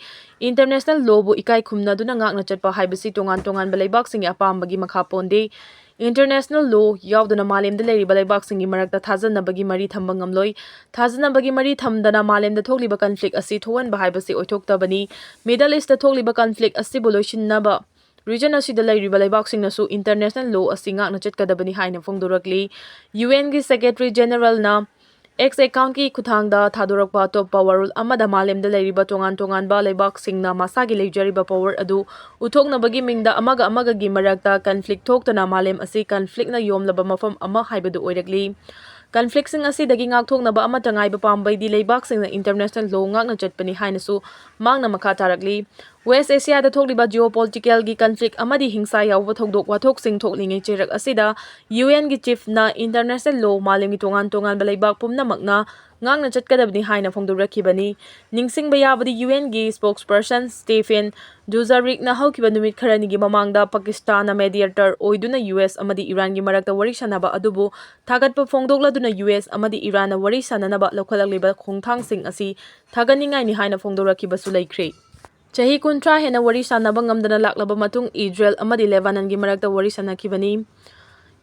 International lawꯕꯨ ꯏꯀꯥꯏ ꯈꯨꯝꯅꯗꯨꯅ ꯉꯥꯛꯅ ꯆꯠꯄ ꯍꯥꯏꯕꯁꯤ ꯇꯣꯉꯥꯟ ꯇꯣꯉꯥꯟꯕ ꯂꯩꯕꯥꯛꯁꯤꯡꯒꯤ ꯑꯄꯥꯝꯕꯒꯤ ꯃꯈꯥ ꯄꯣꯟꯗꯦ꯫ International law ꯌꯥꯎꯗꯅ ꯃꯥꯂꯦꯝꯗ ꯂꯩꯔꯤꯕ ꯂꯩꯕꯥꯛꯁꯤꯡꯒꯤ ꯃꯔꯛꯇ ꯊꯥꯖꯅꯕꯒꯤ ꯃꯔꯤ ꯊꯝꯕ ꯉꯝꯂꯣꯏ꯫ ꯊꯥꯖꯅꯕꯒꯤ ꯃꯔꯤ ꯊꯝꯗꯅ ꯃꯥꯂꯦꯝꯗ ꯊꯣꯛꯂꯤꯕ conflict ꯑꯁꯤ ꯊꯣꯛꯍꯟꯕ ꯍꯥꯏꯕꯁꯤ ꯑꯣꯏꯊꯣꯛꯇꯕꯅꯤ꯫ Middle Eastꯇ ꯊꯣꯛꯂꯤꯕ conflict ꯑꯁꯤꯕꯨ ꯂꯣꯏꯁꯤꯟꯅꯕ region ꯑꯁꯤꯗ ꯂꯩꯔꯤꯕ ꯂꯩꯕꯥꯛꯁꯤꯡꯅꯁꯨ international law ꯑꯁꯤ ꯉꯥꯛꯅ ꯆꯠꯀꯗꯕꯅꯤ ꯍꯥꯏꯅ ꯐꯣꯡꯗꯣꯔꯛꯂꯤ꯫ U N ꯒꯤ Secretary Generalꯅ X accountꯀꯤ ꯈꯨꯠꯊꯥꯡꯗ ꯊꯥꯗꯣꯔꯛꯄ ꯑꯇꯣꯞꯄ ꯋꯥꯔꯣꯜ ꯑꯃꯗ ꯃꯥꯂꯦꯝꯗ ꯂꯩꯔꯤꯕ ꯇꯣꯉꯥꯟ ꯇꯣꯉꯥꯟꯕ ꯂꯩꯕꯥꯛꯁꯤꯡꯅ ꯃꯁꯥꯒꯤ ꯂꯩꯖꯔꯤꯕ power ꯑꯗꯨ ꯎꯠꯊꯣꯛꯅꯕꯒꯤ ꯃꯤꯡꯗ ꯑꯃꯒ ꯑꯃꯒꯒꯤ ꯃꯔꯛꯇ conflict ꯊꯣꯛꯇꯅ ꯃꯥꯂꯦꯝ ꯑꯁꯤ conflictꯅ ꯌꯣꯝꯂꯕ ꯃꯐꯝ ꯑꯃ ꯍꯥꯏꯕꯗꯨ ꯑꯣꯏꯔꯛꯂꯤ꯫ Conflictꯁꯤꯡ ꯑꯁꯤꯗꯒꯤ ꯉꯥꯛꯊꯣꯛꯅꯕ ꯑꯃꯠꯇ ꯉꯥꯏꯕ ꯄꯥꯝꯕꯩꯗꯤ ꯂꯩꯕꯥꯛꯁꯤꯡꯅ international law ꯉꯥꯛꯅ ꯆꯠꯄꯅꯤ ꯍꯥꯏꯅꯁꯨ ꯃꯍꯥꯛꯅ ꯃꯈꯥ ꯇꯥꯔꯛꯂꯤ꯫ West Asiaꯗ ꯊꯣꯛꯂꯤꯕ geopoliticalꯒꯤ conflict ꯑꯃꯗꯤ ꯍꯤꯡꯁꯥ ꯌꯥꯎꯕ ꯊꯧꯗꯣꯛ ꯋꯥꯊꯣꯛꯁꯤꯡ ꯊꯣꯛꯂꯤꯉꯩ ꯆꯩꯔꯛ ꯑꯁꯤꯗ U N ꯒꯤ chiefꯅ international law ꯃꯥꯂꯦꯝꯒꯤ ꯇꯣꯉꯥꯟ ꯇꯣꯉꯥꯟꯕ ꯂꯩꯕꯥꯛ ꯄꯨꯝꯅꯃꯛꯅ ꯉꯥꯛꯅ ꯆꯠꯀꯗꯕꯅꯤ ꯍꯥꯏꯅ ꯐꯣꯡꯗꯣꯔꯛꯈꯤꯕꯅꯤ꯫ ꯅꯤꯡꯁꯤꯡꯕ ꯌꯥꯕꯗꯤ, U N ꯒꯤ spokesperson Stephen Dujarricꯅ ꯍꯧꯈꯤꯕ ꯅꯨꯃꯤꯠ ꯈꯔꯅꯤꯒꯤ ꯃꯃꯥꯡꯗ ꯄꯥꯀꯤꯁꯇꯥꯟꯅ mediator ꯑꯣꯏꯗꯨꯅ U S ꯑꯃꯗꯤ ꯏꯔꯥꯟꯒꯤ ꯃꯔꯛꯇ ꯋꯥꯔꯤ ꯁꯥꯟꯅꯕ ꯑꯗꯨꯕꯨ ꯊꯥꯒꯠꯄ ꯐꯣꯡꯗꯣꯛꯂꯗꯨꯅ U S ꯑꯃꯗꯤ ꯏꯔꯥꯟꯅ ꯋꯥꯔꯤ ꯁꯥꯟꯅꯅꯕ ꯂꯧꯈꯠꯂꯛꯂꯤꯕ ꯈꯣꯡꯊꯥꯡꯁꯤꯡ ꯑꯁꯤ ꯊꯥꯒꯠꯅꯤꯡꯉꯥꯏꯅꯤ ꯍꯥꯏꯅ ꯐꯣꯡꯗꯣꯔꯛꯈꯤꯕꯁꯨ ꯂꯩꯈ꯭ꯔꯦ꯫ ꯆꯍꯤ ꯀꯨꯟꯊ꯭ꯔꯥ ꯍꯦꯟꯅ ꯋꯥꯔꯤ ꯁꯥꯟꯅꯕ ꯉꯝꯗꯅ ꯂꯥꯛꯂꯕ ꯃꯇꯨꯡ, ꯏꯖꯔꯦꯜ ꯑꯃꯗꯤ ꯂꯦꯕꯥꯅꯟꯒꯤ ꯃꯔꯛꯇ ꯋꯥꯔꯤ ꯁꯥꯟꯅꯈꯤꯕꯅꯤ꯫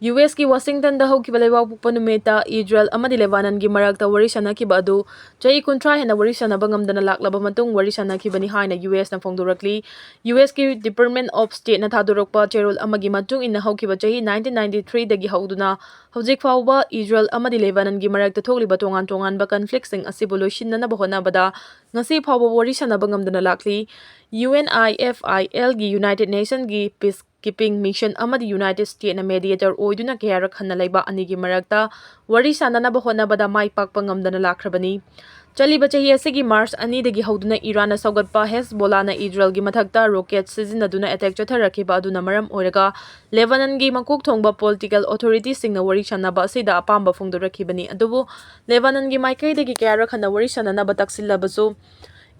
ꯌꯨ ꯑꯦꯁꯀꯤ ꯋꯥꯁꯤꯡꯇꯟꯗ ꯍꯧꯈꯤꯕ ꯂꯩꯕꯥꯛꯄꯣꯛꯄ ꯅꯨꯃꯤꯠꯇ ꯏꯖꯔꯦꯜ ꯑꯃꯗꯤ ꯂꯦꯕꯥꯅꯟꯒꯤ ꯃꯔꯛꯇ ꯋꯥꯔꯤ ꯁꯥꯅꯈꯤꯕ ꯑꯗꯨ ꯆꯍꯤ ꯀꯨꯟꯊ꯭ꯔꯥ ꯍꯦꯟꯅ ꯋꯥꯔꯤ ꯁꯥꯅꯕ ꯉꯝꯗꯅ ꯂꯥꯛꯂꯕ ꯃꯇꯨꯡ ꯋꯥꯔꯤ ꯁꯥꯅꯈꯤꯕꯅꯤ ꯍꯥꯏꯅ ꯌꯨ ꯑꯦꯁꯅ ꯐꯣꯡꯗꯣꯔꯛꯂꯤ꯫ ꯌꯨ ꯑꯦꯁꯀꯤ Department of Stateꯅ ꯊꯥꯗꯣꯔꯛꯄ ꯆꯦꯔꯣꯜ ꯑꯃꯒꯤ ꯃꯇꯨꯡ ꯏꯟꯅ ꯍꯧꯈꯤꯕ ꯆꯍꯤ ꯅꯥꯏꯟꯇꯤꯟ ꯅꯥꯏꯟꯇꯤ ꯊ꯭ꯔꯤꯗꯒꯤ ꯍꯧꯗꯨꯅ ꯍꯧꯖꯤꯛ ꯐꯥꯎꯕ ꯏꯖꯔꯦꯜ ꯑꯃꯗꯤ ꯂꯦꯕꯥꯅꯟꯒꯤ ꯃꯔꯛꯇ ꯊꯣꯛꯂꯤꯕ ꯇꯣꯉꯥꯟ ꯇꯣꯉꯥꯟꯕ conflictꯁꯤꯡ ꯑꯁꯤꯕꯨ ꯂꯣꯏꯁꯤꯟꯅꯅꯕ ꯍꯣꯠꯅꯕꯗ ꯉꯁꯤ ꯐꯥꯎꯕ ꯋꯥꯔꯤ ꯁꯥꯅꯕ ꯉꯝꯗꯅ ꯂꯥꯛꯂꯤ꯫ U N I F I ꯑꯦꯜꯒꯤ United Nationꯒꯤ peace keeping mission ꯑꯃꯗꯤ ꯌꯨꯅꯥꯏꯇꯦꯗ ꯁ꯭ꯇꯦꯠꯅ ꯃꯦꯗꯤꯌꯦꯇꯔ ꯑꯣꯏꯗꯨꯅ ꯀꯌꯥꯔꯛ ꯍꯟꯅ ꯂꯩꯕꯥꯛ ꯑꯅꯤꯒꯤ ꯃꯔꯛꯇ ꯋꯥꯔꯤ ꯁꯥꯅꯅꯕ ꯍꯣꯠꯅꯕꯗ ꯃꯥꯏ ꯄꯥꯛꯄ ꯉꯝꯗꯅ ꯂꯥꯛꯈ꯭ꯔꯕꯅꯤ꯫ ꯆꯠꯂꯤꯕ ꯆꯍꯤ ꯑꯁꯤꯒꯤ ꯃꯥꯔꯆ ꯑꯅꯤꯗꯒꯤ ꯍꯧꯗꯨꯅ ꯏꯔꯥꯟꯅ ꯁꯧꯒꯠꯄ ꯍꯦꯖꯕꯣꯂꯥꯅ ꯏꯖꯔꯦꯜꯒꯤ ꯃꯊꯛꯇ ꯔꯣꯀꯦꯠ ꯁꯤꯖꯤꯟꯅꯗꯨꯅ ꯑꯦꯇꯦꯛ ꯆꯠꯊꯔꯛꯈꯤꯕ ꯑꯗꯨꯅ ꯃꯔꯝ ꯑꯣꯏꯔꯒ ꯂꯦꯕꯥꯅꯟꯒꯤ ꯃꯀꯣꯛ ꯊꯣꯡꯕ ꯄꯣꯂꯤꯇꯤꯀꯦꯜ ꯑꯣꯊꯣꯔꯤꯇꯤꯁꯤꯡꯅ ꯋꯥꯔꯤ ꯁꯥꯅꯕ ꯑꯁꯤꯗ ꯑꯄꯥꯝꯕ ꯐꯣꯡꯗꯣꯔꯛꯈꯤꯕꯅꯤ꯫ ꯑꯗꯨꯕꯨ ꯂꯦꯕꯥꯅꯟꯒꯤ ꯃꯥꯏꯀꯩꯗꯒꯤ ꯀꯌꯥꯔꯛ ꯍꯟꯅ ꯋꯥꯔꯤ ꯁꯥꯅꯅꯕ ꯇꯛꯁꯤꯜꯂꯕꯁꯨ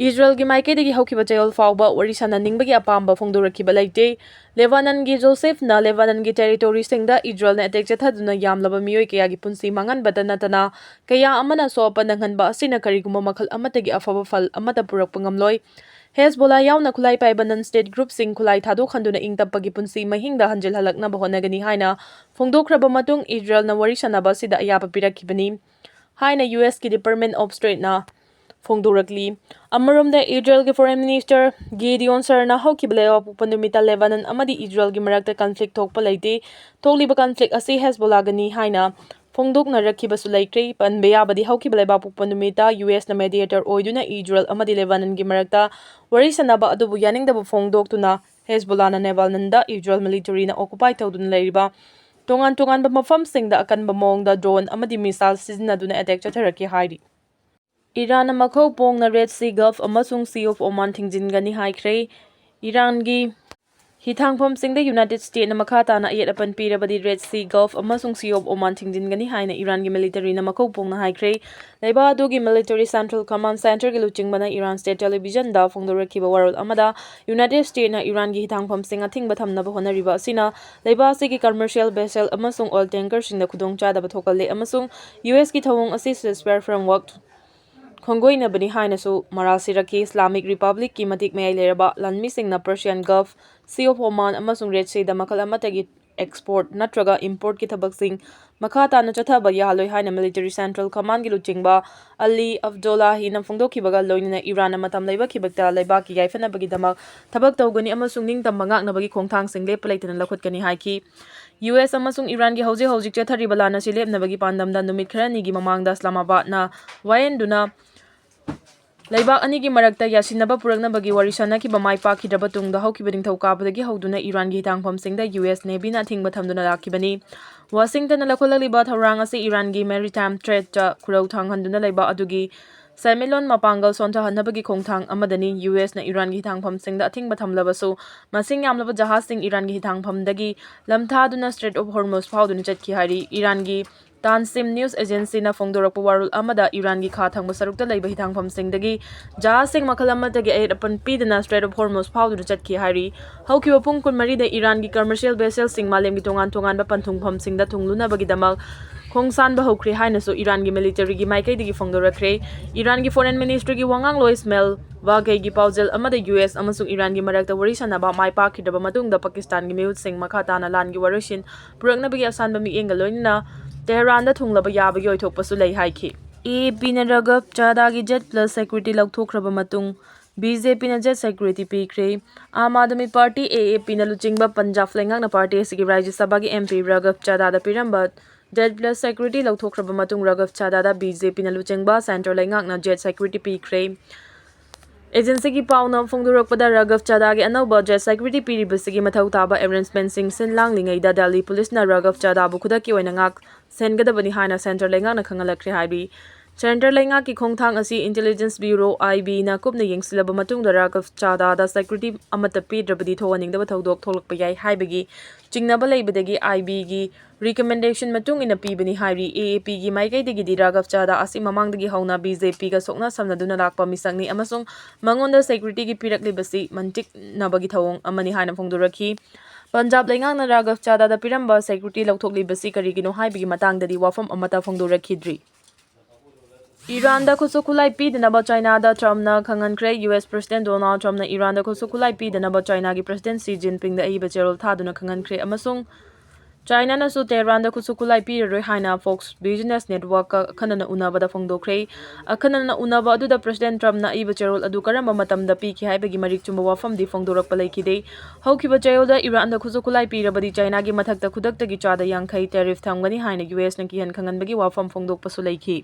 ꯏꯖꯔꯦꯜꯒꯤ ꯃꯥꯏꯀꯩꯗꯒꯤ ꯍꯧꯈꯤꯕ ꯆꯌꯣꯜ ꯐꯥꯎꯕ ꯋꯥꯔꯤ ꯁꯥꯅꯅꯤꯡꯕꯒꯤ ꯑꯄꯥꯝꯕ ꯐꯣꯡꯗꯣꯔꯛꯈꯤꯕ ꯂꯩꯇꯦ꯫ ꯂꯦꯕꯥꯅꯟꯒꯤ ꯖꯣꯁꯦꯐꯅ ꯂꯦꯕꯥꯅꯟꯒꯤ ꯇꯦꯔꯤꯇꯣꯔꯤꯁꯤꯡꯗ ꯏꯖꯔꯦꯜꯅ ꯑꯦꯇꯦꯛ ꯆꯠꯊꯗꯨꯅ ꯌꯥꯝꯂꯕ ꯃꯤꯑꯣꯏ ꯀꯌꯥꯒꯤ ꯄꯨꯟꯁꯤ ꯃꯥꯡꯍꯟꯕꯇ ꯅꯠꯇꯅ ꯀꯌꯥ ꯑꯃꯅ ꯑꯁꯣꯛ ꯑꯄꯟ ꯅꯪꯍꯟꯕ ꯑꯁꯤꯅ ꯀꯔꯤꯒꯨꯝꯕ ꯃꯈꯜ ꯑꯃꯠꯇꯒꯤ ꯑꯐꯕ ꯐꯜ ꯑꯃꯠꯇ ꯄꯨꯔꯛꯄ ꯉꯝꯂꯣꯏ꯫ ꯍꯦꯖꯕꯣꯂꯥ ꯌꯥꯎꯅ ꯈꯨꯠꯂꯥꯏ ꯄꯥꯏꯕ non state groupꯁꯤꯡ ꯈꯨꯠꯂꯥꯏ ꯊꯥꯗꯣꯛꯍꯟꯗꯨꯅ ꯏꯪ ꯇꯞꯄꯒꯤ ꯄꯨꯟꯁꯤ ꯃꯍꯤꯡꯗ ꯍꯟꯖꯤꯜꯍꯜꯂꯛꯅꯕ ꯍꯣꯠꯅꯒꯅꯤ ꯍꯥꯏꯅ ꯐꯣꯡꯗꯣꯛꯈ꯭ꯔꯕ ꯃꯇꯨꯡ ꯏꯖꯔꯦꯜꯅ ꯋꯥꯔꯤ ꯁꯥꯅꯕ ꯑꯁꯤꯗ ꯑꯌꯥꯕ ꯄꯤꯔꯛꯈꯤꯕꯅꯤ ꯍꯥꯏꯅ ꯌꯨ ꯑꯦꯁꯀꯤ Department of Stateꯅ ꯐꯣꯡꯗꯣꯔꯛꯂꯤ꯫ ꯑꯃꯔꯣꯝꯗ ꯏꯖꯔꯦꯜꯒꯤ Foreign Minister ꯒꯤꯗꯤꯌꯣꯟ ꯁꯥꯔꯅ ꯍꯧꯈꯤꯕ ꯂꯩꯕꯥꯛꯄꯣꯛꯄ ꯅꯨꯃꯤꯠꯇ ꯂꯦꯕꯥꯅꯟ ꯑꯃꯗꯤ ꯏꯖꯔꯦꯜꯒꯤ ꯃꯔꯛꯇ conflict ꯊꯣꯛꯄ ꯂꯩꯇꯦ꯫ ꯊꯣꯛꯂꯤꯕ conflict ꯑꯁꯤ ꯍꯦꯖꯕꯣꯂꯥꯒꯅꯤ ꯍꯥꯏꯅ ꯐꯣꯡꯗꯣꯛꯅꯔꯛꯈꯤꯕꯁꯨ ꯂꯩꯈ꯭ꯔꯦ꯫ ꯄꯟꯕ ꯌꯥꯕꯗꯤ ꯍꯧꯈꯤꯕ ꯂꯩꯕꯥꯛꯄꯣꯛꯄ ꯅꯨꯃꯤꯠꯇ ꯌꯨ ꯑꯦꯁꯅ ꯃꯦꯗꯤꯌꯦꯇꯔ ꯑꯣꯏꯗꯨꯅ ꯏꯖꯔꯦꯜ ꯑꯃꯗꯤ ꯂꯦꯕꯥꯅꯟꯒꯤ ꯃꯔꯛꯇ ꯋꯥꯔꯤ ꯁꯥꯅꯕ ꯑꯗꯨꯕꯨ ꯌꯥꯅꯤꯡꯗꯕ ꯐꯣꯡꯗꯣꯛꯇꯨꯅ ꯍꯦꯖꯕꯣꯂꯥꯅ ꯂꯦꯕꯥꯅꯟꯗ ꯏꯖꯔꯦꯜ ꯃꯤꯂꯤꯇꯔꯤꯅ ꯑꯣꯀꯨꯄꯥꯏ ꯇꯧꯗꯨꯅ ꯂꯩꯔꯤꯕ ꯇꯣꯉꯥꯟ ꯇꯣꯉꯥꯟꯕ ꯃꯐꯝꯁꯤꯡꯗ ꯑꯀꯟꯕ ꯃꯑꯣꯡꯗ drone ꯑꯃꯗꯤ missile ꯁꯤꯖꯤꯟꯅꯗꯨꯅ ꯑꯦꯇꯦꯛ ꯆꯠꯊꯔꯛꯈꯤ ꯍꯥꯏꯔꯤ꯫ ꯏꯔꯥꯟꯅ ꯃꯈꯧ ꯄꯣꯡꯅ Red Sea, Gulf ꯑꯃꯁꯨꯡ Sea of Oman ꯊꯤꯡꯖꯤꯟꯒꯅꯤ ꯍꯥꯏꯈ꯭ꯔꯦ꯫ ꯏꯔꯥꯟꯒꯤ ꯍꯤꯊꯥꯡꯐꯝꯁꯤꯡꯗ ꯌꯨꯅꯥꯏꯇꯦꯗ ꯁ꯭ꯇꯦꯠꯅ ꯃꯈꯥ ꯇꯥꯅ ꯑꯌꯦꯠ ꯑꯄꯟ ꯄꯤꯔꯕꯗꯤ Red Sea, Gulf ꯑꯃꯁꯨꯡ Sea of Oman ꯊꯤꯡꯖꯤꯟꯒꯅꯤ ꯍꯥꯏꯅ ꯏꯔꯥꯟꯒꯤ ꯃꯤꯂꯤꯇꯔꯤꯅ ꯃꯈꯧ ꯄꯣꯡꯅ ꯍꯥꯏꯈ꯭ꯔꯦ꯫ ꯂꯩꯕꯥꯛ ꯑꯗꯨꯒꯤ ꯃꯤꯂꯤꯇꯔꯤ ꯁꯦꯟꯇ꯭ꯔꯦꯜ ꯀꯃꯥꯟ ꯁꯦꯟꯇꯔꯒꯤ ꯂꯨꯆꯤꯡꯕꯅ ꯏꯔꯥꯟ ꯁ꯭ꯇꯦꯠ ꯇꯦꯂꯤꯚꯤꯖꯟꯗ ꯐꯣꯡꯗꯣꯔꯛꯈꯤꯕ ꯋꯥꯔꯣꯜ ꯑꯃꯗ ꯌꯨꯅꯥꯏꯇꯦꯗ ꯁ꯭ꯇꯦꯠꯅ ꯏꯔꯥꯟꯒꯤ ꯍꯤꯊꯥꯡꯐꯝꯁꯤꯡ ꯑꯊꯤꯡꯕ ꯊꯝꯅꯕ ꯍꯣꯠꯅꯔꯤꯕ ꯑꯁꯤꯅ ꯂꯩꯕꯥꯛ ꯑꯁꯤꯒꯤ commercial vessel ꯑꯃꯁꯨꯡ oil tankerꯁꯤꯡꯗ ꯈꯨꯗꯣꯡꯆꯥꯗꯕ ꯊꯣꯛꯍꯜꯂꯦ ꯑꯃꯁꯨꯡ ꯌꯨ ꯑꯦꯁꯀꯤ ꯊꯧꯑꯣꯡ ꯑꯁꯤ ceasefire framework ꯈꯣꯡꯒꯣꯏꯅꯕꯅꯤ ꯍꯥꯏꯅꯁꯨ ꯃꯔꯥꯜ ꯁꯤꯔꯛꯈꯤ꯫ Islamic Republicꯀꯤ ꯃꯇꯤꯛ ꯃꯌꯥꯏ ꯂꯩꯔꯕ ꯂꯥꯟꯃꯤꯁꯤꯡꯅ Persian Gulf, Sea of Oman ꯑꯃꯁꯨꯡ Red Seaꯗ ꯃꯈꯜ ꯑꯃꯠꯇꯒꯤ ꯑꯦꯛꯁꯄꯣꯔꯠ ꯅꯠꯇ꯭ꯔꯒ ꯏꯝꯄꯣꯔꯠꯀꯤ ꯊꯕꯛꯁꯤꯡ ꯃꯈꯥ ꯇꯥꯅ ꯆꯠꯊꯕ ꯌꯥꯍꯜꯂꯣꯏ ꯍꯥꯏꯅ ꯃꯤꯂꯤꯇꯔꯤ ꯁꯦꯟꯇ꯭ꯔꯦꯜ ꯀꯃꯥꯟꯒꯤ ꯂꯨꯆꯤꯡꯕ ꯑꯂꯤ ꯑꯕꯗꯣꯂꯥꯍꯤꯅ ꯐꯣꯡꯗꯣꯛꯈꯤꯕꯒ ꯂꯣꯏꯅꯅ ꯏꯔꯥꯟꯅ ꯃꯇꯝ ꯂꯩꯕ ꯈꯤꯕꯛꯇ ꯂꯩꯕꯥꯛꯀꯤ ꯌꯥꯏꯐꯅꯕꯒꯤꯗꯃꯛ ꯊꯕꯛ ꯇꯧꯒꯅꯤ ꯑꯃꯁꯨꯡ ꯅꯤꯡꯇꯝꯕ ꯉꯥꯛꯅꯕꯒꯤ ꯈꯣꯡꯊꯥꯡꯁꯤꯡ ꯂꯦꯞꯄ ꯂꯩꯇꯅ ꯂꯧꯈꯠꯀꯅꯤ ꯍꯥꯏꯈꯤ꯫ ꯌꯨ ꯑꯦꯁ ꯑꯃꯁꯨꯡ ꯏꯔꯥꯟꯒꯤ ꯍꯧꯖꯤꯛ ꯍꯧꯖꯤꯛ ꯆꯠꯊꯔꯤꯕ ꯂꯥꯟ ꯑꯁꯤ ꯂꯦꯞꯅꯕꯒꯤ ꯄꯥꯟꯗꯝꯗ ꯅꯨꯃꯤꯠ ꯈꯔꯅꯤꯒꯤ ꯃꯃꯥꯡꯗ ꯏꯁꯂꯥꯃꯥꯕꯥꯗꯅ ꯋꯥꯌꯦꯟꯗꯨꯅ ꯂꯩꯕꯥꯛ ꯑꯅꯤꯒꯤ ꯃꯔꯛꯇ ꯌꯥꯁꯤꯟꯅꯕ ꯄꯨꯔꯛꯅꯕꯒꯤ ꯋꯥꯔꯤ ꯁꯥꯟꯅꯈꯤꯕ ꯃꯥꯏ ꯄꯥꯛꯈꯤꯗ꯭ꯔꯕ ꯇꯨꯡꯗ, ꯍꯧꯈꯤꯕ ꯅꯤꯡꯊꯧꯀꯥꯕꯗꯒꯤ ꯍꯧꯗꯨꯅ ꯏꯔꯥꯟꯒꯤ ꯍꯤꯊꯥꯡꯐꯝꯁꯤꯡꯗ ꯌꯨ ꯑꯦꯁ ꯅꯦꯚꯤꯅ ꯑꯊꯤꯡꯕ ꯊꯝꯗꯨꯅ ꯂꯥꯛꯈꯤꯕꯅꯤ꯫ ꯋꯥꯁꯤꯡꯇꯟꯅ ꯂꯧꯈꯠꯂꯛꯂꯤꯕ ꯊꯧꯔꯥꯡ ꯑꯁꯤ ꯏꯔꯥꯟꯒꯤ ꯃꯦꯔꯤꯇꯥꯏꯝ ꯊ꯭ꯔꯦꯠꯇ ꯈꯨꯔꯧ ꯊꯥꯡꯍꯟꯗꯨꯅ ꯂꯩꯕ ꯑꯗꯨꯒꯤ ꯁꯦꯟꯃꯤꯠꯂꯣꯟ ꯃꯄꯥꯡꯒꯜ ꯁꯣꯟꯊꯍꯟꯅꯕꯒꯤ ꯈꯣꯡꯊꯥꯡ ꯑꯃꯗꯅꯤ꯫ ꯌꯨ ꯑꯦꯁꯅ ꯏꯔꯥꯟꯒꯤ ꯍꯤꯊꯥꯡꯐꯝꯁꯤꯡꯗ ꯑꯊꯤꯡꯕ ꯊꯝꯂꯕꯁꯨ, ꯃꯁꯤꯡ ꯌꯥꯝꯂꯕ ꯖꯍꯥꯖꯁꯤꯡ ꯏꯔꯥꯟꯒꯤ ꯍꯤꯊꯥꯡꯐꯝꯗꯒꯤ ꯂꯝꯊꯥꯗꯨꯅ ꯁ꯭ꯇ꯭ꯔꯦꯠ ꯑꯣꯐ ꯍꯣꯔꯃꯨꯖ ꯐꯥꯎꯗꯨꯅ ꯆꯠꯈꯤ ꯍꯥꯏꯔꯤ꯫ ꯏꯔꯥꯟꯒꯤ ꯇꯥꯟꯁꯤꯝ ꯅ꯭ꯌꯨꯁ ꯑꯦꯖꯦꯟꯁꯤꯅ ꯐꯣꯡꯗꯣꯔꯛꯄ ꯋꯥꯔꯣꯜ ꯑꯃꯗ, ꯏꯔꯥꯟꯒꯤ ꯈꯥ ꯊꯪꯕ ꯁꯔꯨꯛꯇ ꯂꯩꯕ ꯍꯤꯊꯥꯡꯐꯝꯁꯤꯡꯗꯒꯤ ꯖꯍꯥꯖꯁꯤꯡ ꯃꯈꯜ ꯑꯃꯠꯇꯒꯤ ꯑꯌꯦꯠ ꯑꯄꯟ ꯄꯤꯗꯅ ꯁ꯭ꯇ꯭ꯔꯦꯠ ꯑꯣꯐ ꯍꯣꯔꯃꯨꯖ ꯐꯥꯎꯗꯨꯅ ꯆꯠꯈꯤ ꯍꯥꯏꯔꯤ꯫ ꯍꯧꯈꯤꯕ ꯄꯨꯡ ꯀꯨꯟꯃꯔꯤꯗ ꯏꯔꯥꯟꯒꯤ ꯀꯃꯔꯁꯤꯌꯦꯜ ꯚꯦꯁꯦꯜꯁꯤꯡ ꯃꯥꯂꯦꯝꯒꯤ ꯇꯣꯉꯥꯟ ꯇꯣꯉꯥꯟꯕ ꯄꯟꯊꯨꯡꯐꯝꯁꯤꯡꯗ ꯊꯨꯡꯂꯨꯅꯕꯒꯤꯗꯃꯛ ꯈꯣꯡꯁꯥꯟꯕ ꯍꯧꯈ꯭ꯔꯦ ꯍꯥꯏꯅꯁꯨ ꯏꯔꯥꯟꯒꯤ ꯃꯤꯂꯤꯇꯔꯤꯒꯤ ꯃꯥꯏꯀꯩꯗꯒꯤ ꯐꯣꯡꯗꯣꯔꯛꯈ꯭ꯔꯦ꯫ ꯏꯔꯥꯟꯒꯤ ꯐꯣꯔꯦꯟ ꯃꯤꯅꯤꯁꯇ꯭ꯔꯤꯒꯤ ꯋꯥꯉꯥꯡꯂꯣꯏ ꯏꯁꯃꯦꯜ ꯕꯥꯒꯩꯒꯤ ꯄꯥꯎꯖꯦꯜ ꯑꯃꯗ ꯌꯨ ꯑꯦꯁ ꯑꯃꯁꯨꯡ ꯏꯔꯥꯟꯒꯤ ꯃꯔꯛꯇ ꯋꯥꯔꯤ ꯁꯥꯟꯅꯕ ꯃꯥꯏ ꯄꯥꯛꯈꯤꯗ꯭ꯔꯕ ꯃꯇꯨꯡꯗ, ꯄꯥꯀꯤꯁꯇꯥꯟꯒꯤ ꯃꯤꯍꯨꯠꯁꯤꯡ ꯃꯈꯥ ꯇꯥꯅ ꯂꯥꯟꯒꯤ ꯋꯥꯔꯣꯏꯁꯤꯟ ꯄꯨꯔꯛꯅꯕꯒꯤ ꯑꯁꯥꯟꯕ ꯃꯤꯠꯌꯦꯡꯒ ꯂꯣꯏꯅꯅ ꯇꯦꯍꯔꯥꯟꯗ ꯊꯨꯡꯂꯕ ꯌꯥꯕꯒꯤ ꯑꯣꯏꯊꯣꯛꯄꯁꯨ ꯂꯩ ꯍꯥꯏꯈꯤ꯫ ꯑꯦ ꯑꯦ ꯄꯤꯅ ꯔꯥꯘꯕ ꯆꯥꯙꯥꯒꯤ ꯖꯦꯠ ꯄ꯭ꯂꯁ ꯁꯦꯀ꯭ꯌꯨꯔꯤꯇꯤ ꯂꯧꯊꯣꯛꯈ꯭ꯔꯕ ꯃꯇꯨꯡ, ꯕꯤ ꯖꯦ ꯄꯤꯅ ꯖꯦꯠ ꯁꯦꯀ꯭ꯌꯨꯔꯤꯇꯤ ꯄꯤꯈ꯭ꯔꯦ꯫ ꯑꯥꯝ ꯑꯥꯗꯃꯤ ꯄꯥꯔꯇꯤ, ꯑꯦ ꯑꯦ ꯄꯤꯅ ꯂꯨꯆꯤꯡꯕ ꯄꯟꯖꯥꯕ ꯂꯩꯉꯥꯛꯅ ꯄꯥꯔꯇꯤ ꯑꯁꯤꯒꯤ ꯔꯥꯖ꯭ꯌ ꯁꯚꯥꯒꯤ ꯑꯦꯝ ꯄꯤ ꯔꯥꯘꯕ ꯆꯥꯙꯥꯗ ꯄꯤꯔꯝꯕ ꯖꯦꯠ ꯄ꯭ꯂꯁ ꯁꯦꯀ꯭ꯌꯨꯔꯤꯇꯤ ꯂꯧꯊꯣꯛꯈ꯭ꯔꯕ ꯃꯇꯨꯡ, ꯔꯥꯘꯕ ꯆꯥꯙꯥꯗ ꯕꯤ ꯖꯦ ꯄꯤꯅ ꯂꯨꯆꯤꯡꯕ ꯁꯦꯟꯇꯔ ꯂꯩꯉꯥꯛꯅ ꯖꯦꯠ ꯁꯦꯀ꯭ꯌꯨꯔꯤꯇꯤ ꯄꯤꯈ꯭ꯔꯦ꯫ ꯑꯦꯖꯦꯟꯁꯤꯒꯤ ꯄꯥꯎꯅ ꯐꯣꯡꯗꯣꯔꯛꯄꯗ, ꯔꯥꯘꯕ ꯆꯥꯙꯥꯒꯤ ꯑꯅꯧꯕ ꯖꯦꯠ ꯁꯦꯀ꯭ꯌꯨꯔꯤꯇꯤ ꯄꯤꯔꯤꯕꯁꯤꯒꯤ ꯃꯊꯧ ꯇꯥꯕ ꯑꯦꯔꯦꯟꯖꯃꯦꯟꯁꯤꯡ ꯁꯤꯟ ꯂꯥꯡꯂꯤꯉꯩꯗ ꯗꯦꯜꯂꯤ ꯄꯨꯂꯤꯁꯅ ꯔꯥꯘꯕ ꯆꯥꯙꯥꯕꯨ ꯈꯨꯗꯛꯀꯤ ꯑꯣꯏꯅ ꯉꯥꯛ ꯁꯦꯟꯒꯗꯕꯅꯤ ꯍꯥꯏꯅ ꯁꯦꯟꯇꯔ ꯂꯩꯉꯥꯛꯅ ꯈꯪꯍꯜꯂꯛꯈ꯭ꯔꯦ ꯍꯥꯏꯔꯤ꯫ ꯁꯦꯟꯇꯔ ꯂꯩꯉꯥꯛꯀꯤ ꯈꯣꯡꯊꯥꯡ ꯑꯁꯤ ꯏꯟꯇꯦꯂꯤꯖꯦꯟꯁ ꯕ꯭ꯌꯨꯔꯣ, ꯑꯥꯏ ꯕꯤꯅ ꯀꯨꯞꯅ ꯌꯦꯡꯁꯤꯜꯂꯕ ꯃꯇꯨꯡꯗ ꯔꯥꯘꯕ ꯆꯥꯙꯥꯗ ꯁꯦꯀ꯭ꯌꯨꯔꯤꯇꯤ ꯑꯃꯠꯇ ꯄꯤꯗ꯭ꯔꯕꯗꯤ ꯊꯣꯛꯍꯟꯅꯤꯡꯗꯕ ꯊꯧꯗꯣꯛ ꯊꯣꯛꯂꯛꯄ ꯌꯥꯏ ꯍꯥꯏꯕꯒꯤ ꯆꯤꯡꯅꯕ ꯂꯩꯕꯗꯒꯤ ꯑꯥꯏ ꯕꯤꯒꯤ ꯔꯤꯀꯃꯦꯟꯗꯦꯁꯟ ꯃꯇꯨꯡ ꯏꯟꯅ ꯄꯤꯕꯅꯤ ꯍꯥꯏꯔꯤ꯫ ꯑꯦ ꯑꯦ ꯄꯤꯒꯤ ꯃꯥꯏꯀꯩꯗꯒꯤꯗꯤ ꯔꯥꯘꯕ ꯆꯥꯙꯥ ꯑꯁꯤ ꯃꯃꯥꯡꯗꯒꯤ ꯍꯧꯅ ꯕꯤ ꯖꯦ ꯄꯤꯒ ꯁꯣꯛꯅ ꯁꯝꯅꯗꯨꯅ ꯂꯥꯛꯄ ꯃꯤꯁꯛꯅꯤ ꯑꯃꯁꯨꯡ ꯃꯉꯣꯟꯗ ꯁꯦꯀ꯭ꯌꯨꯔꯤꯇꯤꯒꯤ ꯄꯤꯔꯛꯂꯤꯕꯁꯤ ꯃꯟꯇꯤꯛꯅꯕꯒꯤ ꯊꯧꯑꯣꯡ ꯑꯃꯅꯤ ꯍꯥꯏꯅ ꯐꯣꯡꯗꯣꯔꯛꯈꯤ꯫ ꯄꯟꯖꯥꯕ ꯂꯩꯉꯥꯛꯅ ꯔꯥꯘꯕ ꯆꯥꯙꯥꯗ ꯄꯤꯔꯝꯕ ꯁꯦꯀ꯭ꯌꯨꯔꯤꯇꯤ ꯂꯧꯊꯣꯛꯂꯤꯕꯁꯤ ꯀꯔꯤꯒꯤꯅꯣ ꯍꯥꯏꯕꯒꯤ ꯃꯇꯥꯡꯗꯗꯤ ꯋꯥꯐꯝ ꯑꯃꯠꯇ ꯐꯣꯡꯗꯣꯔꯛꯈꯤꯗ꯭ꯔꯤ꯫ ꯏꯔꯥꯟꯗ ꯈꯨꯠꯁꯨ ꯈꯨꯠꯂꯥꯏ ꯄꯤꯗꯅꯕ ꯆꯥꯏꯅꯥꯗ ꯇ꯭ꯔꯝꯞꯅ ꯈꯪꯍꯟꯈ꯭ꯔꯦ꯫ ꯌꯨ ꯑꯦꯁ ꯄ꯭ꯔꯁꯤꯗꯦꯟꯠ ꯗꯣꯅꯥꯜꯗ ꯇ꯭ꯔꯝꯞꯅ ꯏꯔꯥꯟꯗ ꯈꯨꯠꯁꯨ ꯈꯨꯠꯂꯥꯏ ꯄꯤꯗꯅꯕ ꯆꯥꯏꯅꯥꯒꯤ ꯄ꯭ꯔꯁꯤꯗꯦꯟꯠ ꯁꯤ ꯖꯤꯟꯄꯤꯡꯗ ꯑꯏꯕ ꯆꯦꯔꯣꯜ ꯊꯥꯗꯨꯅ ꯈꯪꯍꯟꯈ꯭ꯔꯦ ꯑꯃꯁꯨꯡ ꯆꯥꯏꯅꯥꯅꯁꯨ ꯇꯦꯍꯔꯥꯟꯗ ꯈꯨꯠꯁꯨ ꯈꯨꯠꯂꯥꯏ ꯄꯤꯔꯔꯣꯏ ꯍꯥꯏꯅ ꯐꯣꯛꯁ ꯕꯤꯖꯤꯅꯦꯁ ꯅꯦꯠꯋꯥꯔꯛꯀ ꯑꯈꯟꯅꯅ ꯎꯅꯕꯗ ꯐꯣꯡꯗꯣꯛꯈ꯭ꯔꯦ꯫ ꯑꯈꯟꯅꯅ ꯎꯅꯕ ꯑꯗꯨꯗ ꯄ꯭ꯔꯁꯤꯗꯦꯟꯠ ꯇ꯭ꯔꯝꯞꯅ ꯑꯏꯕ ꯆꯦꯔꯣꯜ ꯑꯗꯨ ꯀꯔꯝꯕ ꯃꯇꯝꯗ ꯄꯤꯈꯤ ꯍꯥꯏꯕꯒꯤ ꯃꯔꯤꯛ ꯆꯨꯝꯕ ꯋꯥꯐꯝꯗꯤ ꯐꯣꯡꯗꯣꯔꯛꯄ ꯂꯩꯈꯤꯗꯦ꯫ ꯍꯧꯈꯤꯕ ꯆꯌꯣꯜꯗ ꯏꯔꯥꯟꯗ ꯈꯨꯠꯁꯨ ꯈꯨꯠꯂꯥꯏ ꯄꯤꯔꯕꯗꯤ ꯆꯥꯏꯅꯥꯒꯤ ꯃꯊꯛꯇ ꯈꯨꯗꯛꯇꯒꯤ ꯆꯥꯗ ꯌꯥꯡꯈꯩ ꯇꯦꯔꯤꯐ ꯊꯝꯒꯅꯤ ꯍꯥꯏꯅ ꯌꯨ ꯑꯦꯁꯅ ꯀꯤꯍꯟ ꯈꯪꯍꯟꯕꯒꯤ ꯋꯥꯐꯝ ꯐꯣꯡꯗꯣꯛꯄꯁꯨ ꯂꯩꯈꯤ꯫